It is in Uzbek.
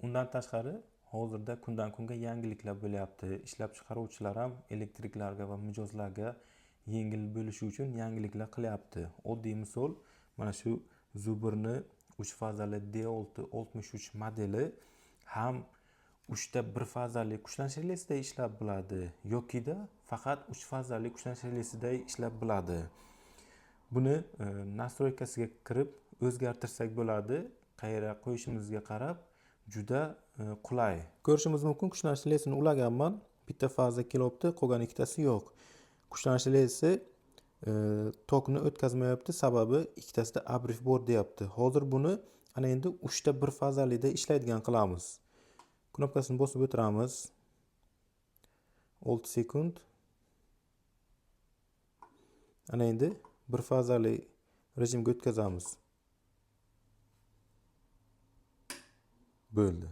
Undan tashqari, hozirda kundan kunga yangiliklar bo'lyapti. Ishlab chiqaruvchilar ham elektriklarga va mijozlarga yengil bo'lishi uchun yangiliklar qilyapti. Oddiy misol, mana shu Zubrni 3 fazali D6 63 modeli ham 3 ta 1 fazali kuchlanish relesida ishlab biladi yokida faqat 3 fazali kuchlanish relesida ishlab biladi. Buni настройка siga kirib o'zgartirsak bo'ladi. Qayerga qo'yishimizga qarab juda qulay. Ko'rishimiz mumkin, kuchlanish relesini ulaganman. Bitta faza kelyapti, qolgan ikkitasi yo'q. Kuchlanish relesi tokni o'tkazmayapti, sababi ikkitasida обрыв bor deyapti. Hozir buni ana endi 3 ta 1 fazalida ishlaydigan qilamiz. Knopkasini bosib o'tiramiz. 6 sekund. Ana endi bir fazali rejimga o'tkazamiz. Bo'ldi.